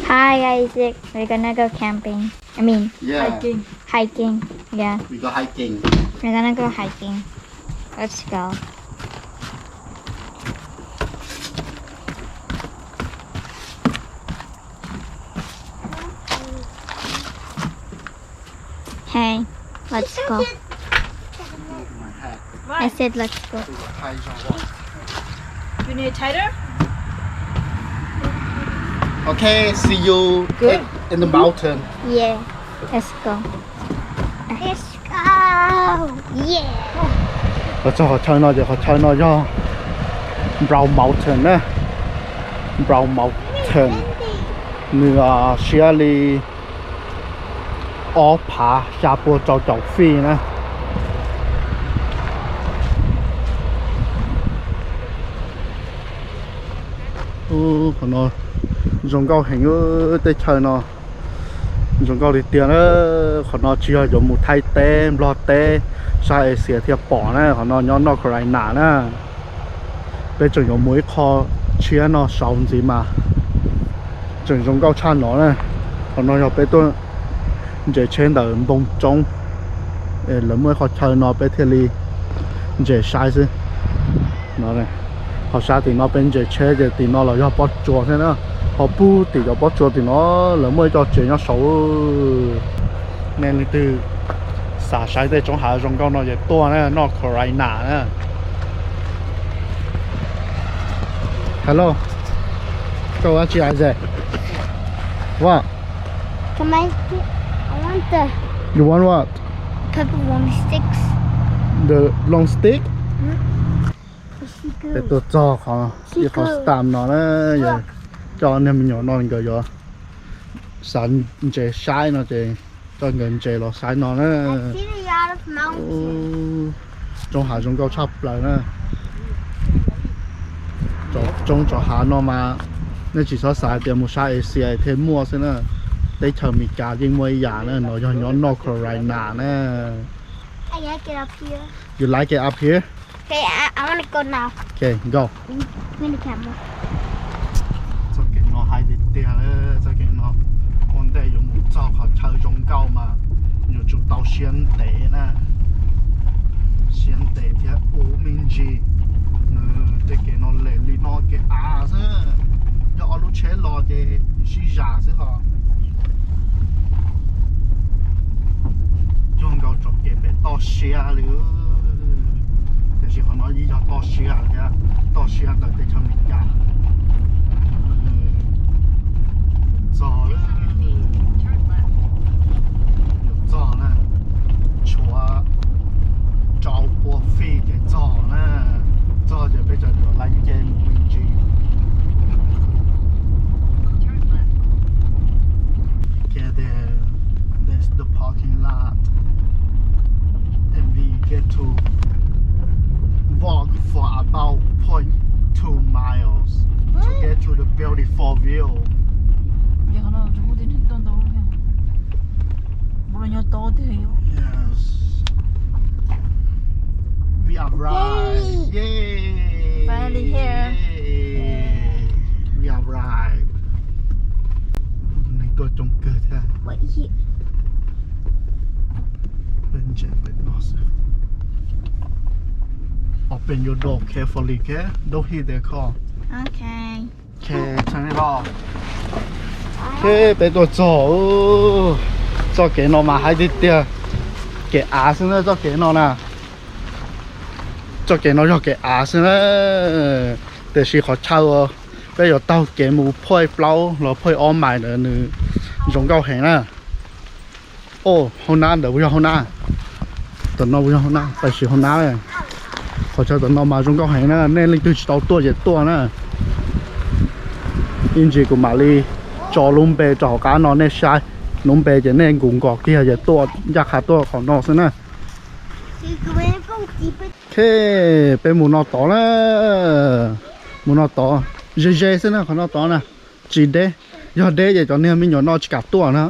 Hi, Isaac. We're gonna go camping. I mean, yeah. Hiking. Hiking. Yeah. We go hiking. We're gonna go hiking. Let's go. Hey, let's go. I said let's go. You need tighter? Okay, see you. Good. In the mountain. Yeah, let's go. Let's go. Yeah. Los txog qhov chaw no ces qhov chaw no yog Brown Mountain na. Brown Mountain. Nws siab li ob phav xya pua rau caum feet na. Qhov no zoo nkauj heev, teb chaws no zoo nkauj li tiag na. Qhov no tsis yog yuav mus Thaib teb, Nplog teb, sab Asia thiaj pom na, qhov no nyob North Carolina na. Peb tseem yuav mus ib qho tshiab no saud ntxiv mas tseem zoo nkauj tshaj no na. Qhov no yog peb tuaj ntses tsheb ntawm npoo tsoob, lawv muaj ib qho chaw no peb thiaj li ntses saib xwb. Qhov sab tim no peb ntses tsheb ces tim no los yog pob tsuas thiab na. Ho puag tim cov pob tsuas tim no lawv muaj ib co tsev nyob saud. Nej leej twg xav saib tej roob hav zoo nkauj no ces tuaj na, North Carolina na. Hello. Koj ua dab tsi, Isaac? What? Can I get, I want the You want what? Pepperoni sticks. The long stick? Hmm? Peb tuaj txog qhov ib qho stamp no na, yog coj niag me nyuam no nkawd yuav xav ntses saib no ces coj nkawd ntses los saib no na. Roob hav zoo nkauj tshaj plaws na. Roob tsov hav no mas nej tsis txhob xav tias mus sab Asia thiaj muaj xwb na. Teb chaws Amelikas yeej muaj ib yam na, no yog nyob North Carolina na. You like it up here? Okay, I, I want to go now. Okay, go. Txoj kev no hais tiag tiag, txoj kev no ua ntej yuav mus txog qhov chaw zoo nkauj mas yuav tsum tau siab ntev na, siab ntev thiab ub me ntsis. Nws tej kev no lem li no kev av xwb, yog ob lub tsheb los ces sib zam xwb ho. Cuag nkaus tsom kev pem toj siab li, tiam sis qhov no yeej yog toj siab thiab, toj siab ntawm teb chaws Amelikas. Txog, yuav txog na, tshuav rau pua feet ces txog na, txog ces peb cov yuav laib nce mus me ntsis. Okay, there, there's the parking lot, and we get to walk for about point two miles to get to the beautiful view. Yes. We arrived. Yay. Finally here. Yay. We arrived. Neeg tuaj coob kawg thiab. Peb ntses pem no xwb. Open your door carefully, okay? Don't hit the car. Okay. Okay, turn it off. Okay, peb tuaj txog. Txoj kev no mas hais tiag tiag, kev av xwb na txoj kev no na. Txoj kev no yog kev av xwb na, tiam sis qhov chaw uas peb yuav taug kev mus point plaub los point ob mais ntawd nws zoo nkauj heev na. Au, hauv nab ntawd puas yog hauv nab? Tam no puas yog hauv nab? Tam sim hauv nab. Qhov chaw tam no mas zoo nkauj heev na, nej leej twg tsis tau tuaj ces tuaj na. Ib ntsis kuv mam li tso lub npe rau hauv qab no nej saib, lub npe ces nej nkaus nkaus kiag ces tuaj ncaj qha tuaj qhov no xwb na. Okay, peb mus no tod na, mus no tod, ze ze xwb na qhov no tod na, tsis deb, yog deb ces cov niag me nyuam no tsis kam tuaj na.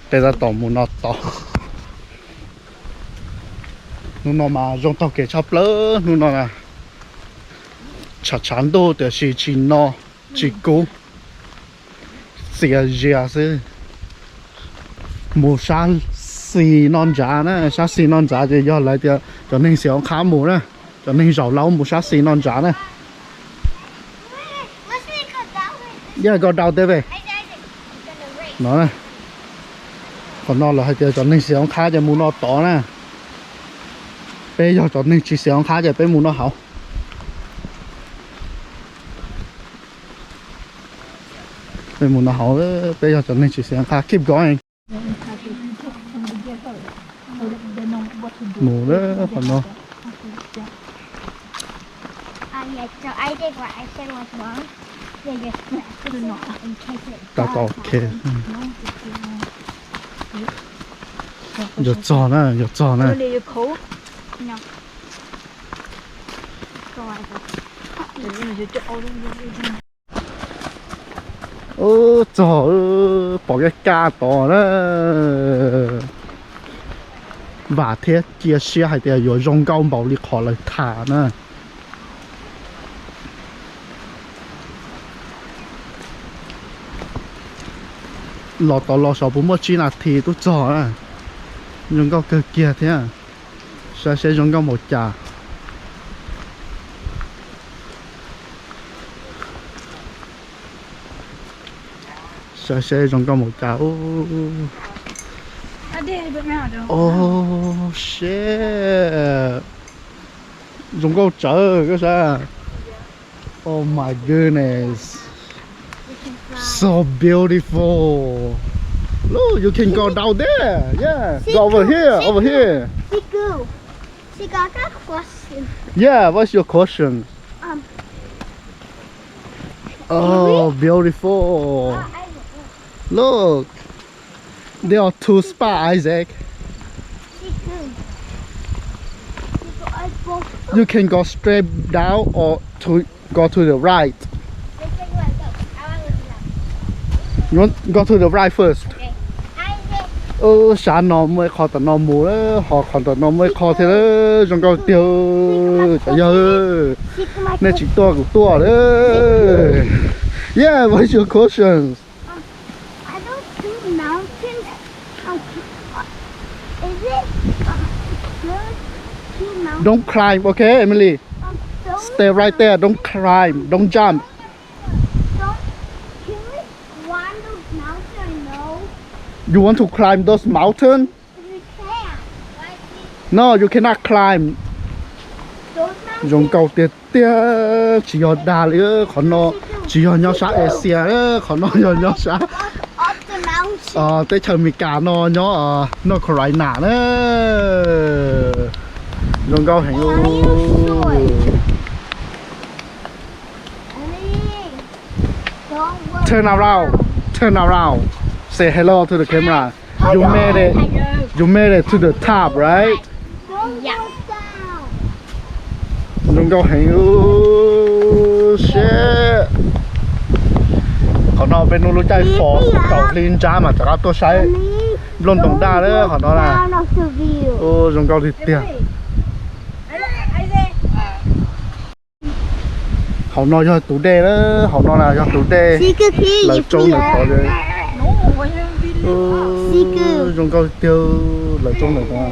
Peb tab tom mus no tod. Hnub no mas zoo taug kev tshaj plaws hnub no na. Tshav tshav ntuj tiam sis tsis no, tsis kub, txias zias xwb. Mus sab xis no ntsav na, sab xis no ntsav ces yog lawv tias cov neeg xiam oob qhab mus na, cov neeg zaum laub mus sab xis no ntsav na. Yeah, go down there. No, qhov no lawv hais tias cov neeg xiam oob qhab ces mus no tod na. Peb yog cov neeg tsis xiam oob qhab ces peb mus no hauv. Peb mus no hauv, peb yog cov neeg tsis xiam oob qhab. Keep going. Mus lawm qhov no. Yuav txog na, yuav txog na. Ub, txog, pom kaj kaj tod na. Vam thiab cia siab hais tias yuav zoo nkauj npaum li qhov lawv tham na. Los tod los saum puas muaj tsib nas this twb txog na. Zoo nkauj kawg kiag thiab. Saib seb zoo nkauj npaum cas. Saib seb zoo nkauj npaum cas. Oh shit. Zoo nkauj tsawv koj saib. Oh my goodness. So beautiful. Look, you can go down there. Yeah, go over here, over here. Siku, Siku, I got a question. Yeah, what's your question? Um, Oh, beautiful. Look, there are two spot, Isaac. You can go straight down or to go to the right. You want go to the right first. Sab no muaj ib qho tom no mus, ho qhov tom no muaj ib qho thiab. Zoo nkauj tiag cov yawg. Nej tsis tuaj kuv tuaj lawm. Yeah, what's your questions? Don't climb, okay, Emily? Stay right there. Don't climb. Don't jump. You want to climb those mountain? No, you cannot climb. Zoo nkauj tiag tiag, tsis yog dag li qhov no, tsis yog nyob sab Asia, qhov no yog nyob sab teb chaws Amelikas no, nyob North Carolina na. Zoo nkauj heev. Turn around, turn around. Say hello to the camera. You made it. You made it to the top, right? Zoo nkauj heev. Shit. Qhov no peb hnub lub caij fo kaum hli ntsab mas rov qab tuaj saib nplooj ntoos daj lawm qhov no na. Zoo nkauj tiag tiag. Hauv no yog tus dej na, hauv no na yog tus dej. Lawv tsoob ntawm tod. Zoo nkauj tiag, lawv tsoob ntawm tod.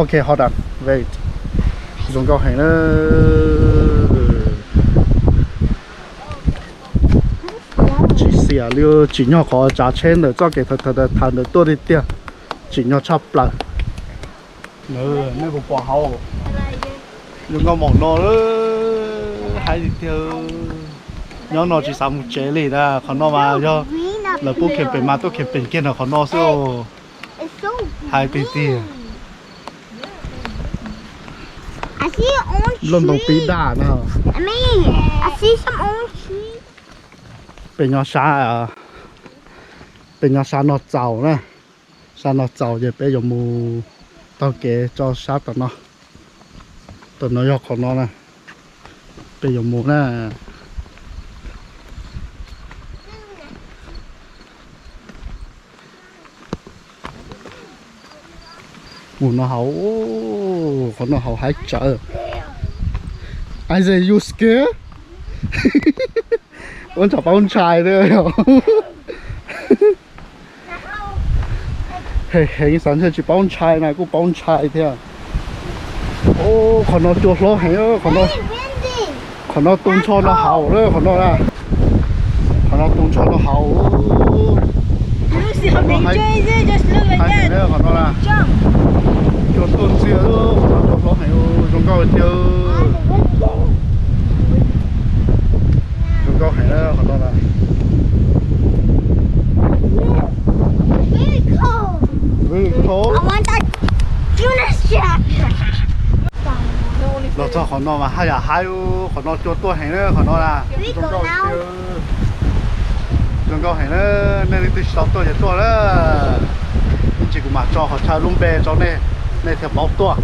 Okay, hold on, wait. Zoo nkauj heev na. Tsis xiam li, tsim nyog qhov tsav tsheb ntawm txoj kev thav thav ntawd tuaj tiag tiag. Tsim nyog tshaj plaws. Nej puas pom hauv? Zoo nkauj npaum no, haib tiag tiag. Nyob no tsis xav mus tsev li na, qhov no mas yog lawv pub camping mas tuaj camping kiag ntawm qhov no xwb. Haib tiag tiag. Nplooj ntoos pib daj na. Peb nyob sab, peb nyob sab no txaus na. Sab no txaus ces peb yuav mus taug kev tso sab tom no. Tom no yog qhov no na. Peb yuav mus na. Mus no hauv, qhov no hauv haib tsawv. Isaac, you scared? Ua ntshai paub ntshai thiab. Heev heev, xav ntshe tsis paub ntshai na kuj paub ntshai thiab. Qhov no cua hlob heev, qhov no tu ntsho no haus lawm qhov no na. Qhov no tu ntsho no haus. Qhov no na, cua tuaj ntxiag, qhov no cua hlob heev, zoo nkauj tiag. Zoo nkauj heev na qhov no na. Very cold. Los txog qhov no mas haj yam haib, qhov no cua tuaj heev na qhov no na. Zoo nkauj tiag. Zoo nkauj heev na, nej leej twg tsis tau tuaj ces tuaj na. Ib ntsis kuv mam tso qhov chaw lub npe rau nej, nej thiaj paub tuaj.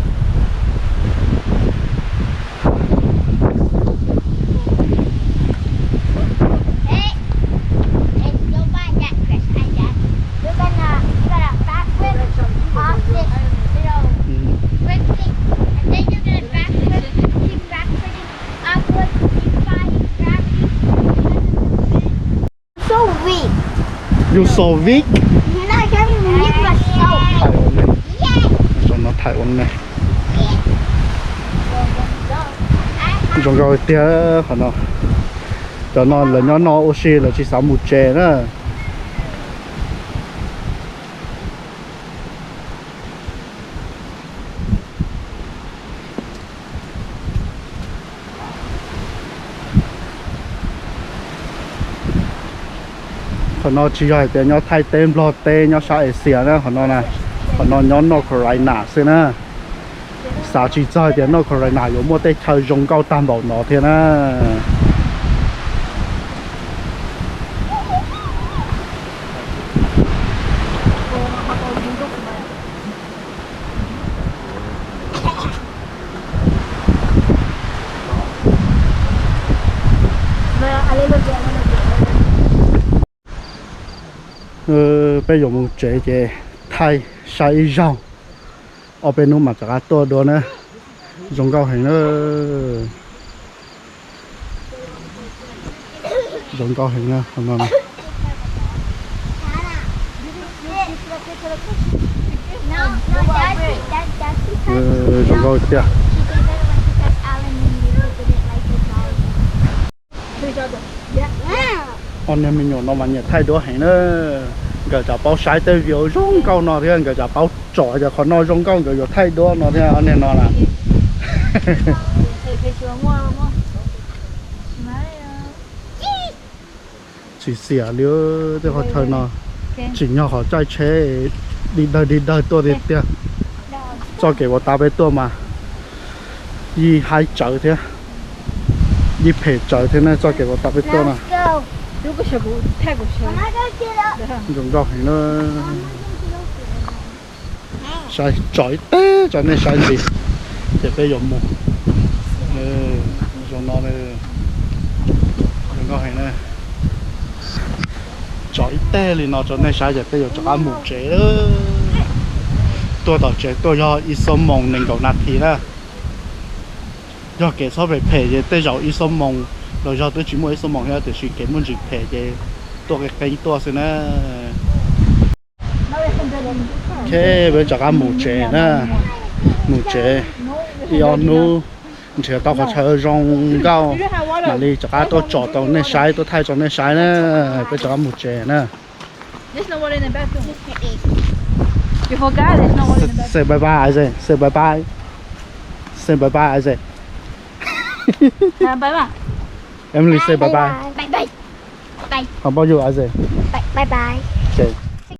So weak. You so weak? Thaij ua ntej. Zoo nkauj tiag qhov no. Cov no lawv nyob no ua si, lawv tsis xav mus tsev na. Qhov no tsis yog hais tias nyob Thaib teb, Nplog teb, nyob sab Asia na qhov no na. Qhov no nyob North Carolina xwb na. Xav tsis txog hais tias North Carolina yuav muaj tej chaw zoo nkauj tag npaum no thiab na. Peb yuav mus tsev ces thaij saib ib zaug, ob peb hnub mam rov qab tuaj dua na. Zoo nkauj heev na. Zoo nkauj heev na qhov no. Zoo nkauj tiag. Ob niag me nyuam no mas nyiam thaij duab heev na. Nkawd tsam paub saib tej view zoo nkauj no thiab nkawd tsam paub tsom tias qhov no zoo nkauj nkawd yuav thaij duab no thiab ob niag no na. Tsis xiam li tej qhov chaw no, tsim nyog qhov caij tsheb dig dawg dig dawg tuaj tiag tiag. Txoj kev uas tas peb tuaj mas yeej haib tsawv thiab, yeej phem tsawv thiab na txoj kev uas tas peb tuaj na. Zoo nkauj heev na. Saib tsom ib teg tso nej saib ntxiv, ces peb yuav mus. Zoo no, zoo nkauj heev na. Tsom ib teg li no tso nej saib ces peb yuav rov qab mus tsev. Tuaj tom tsev tuaj yog ib xuab moos nees nkaum nas this na. Yog kev txhob phem phem ces tej zaum ib xuab moos los yog twb tsis muaj ib xuab moos thiab tiam sis kev muaj ntsis phem ces tuaj qeeb qeeb tuaj xwb na. Ok, peb rov qab mus tsev na. Mus tsev ib ob hnub, nrhiav tau qhov chaw zoo nkauj mam li rov qab tuaj tsom rau nej saib, tuaj thaij rau nej saib na. Peb rov qab mus tsev na. Say bye bye, Isaac. Say bye bye. Say bye bye, Isaac. Emily, say bye bye. Bye bye. Bye. How about you, Isaac? Bye bye. Ok.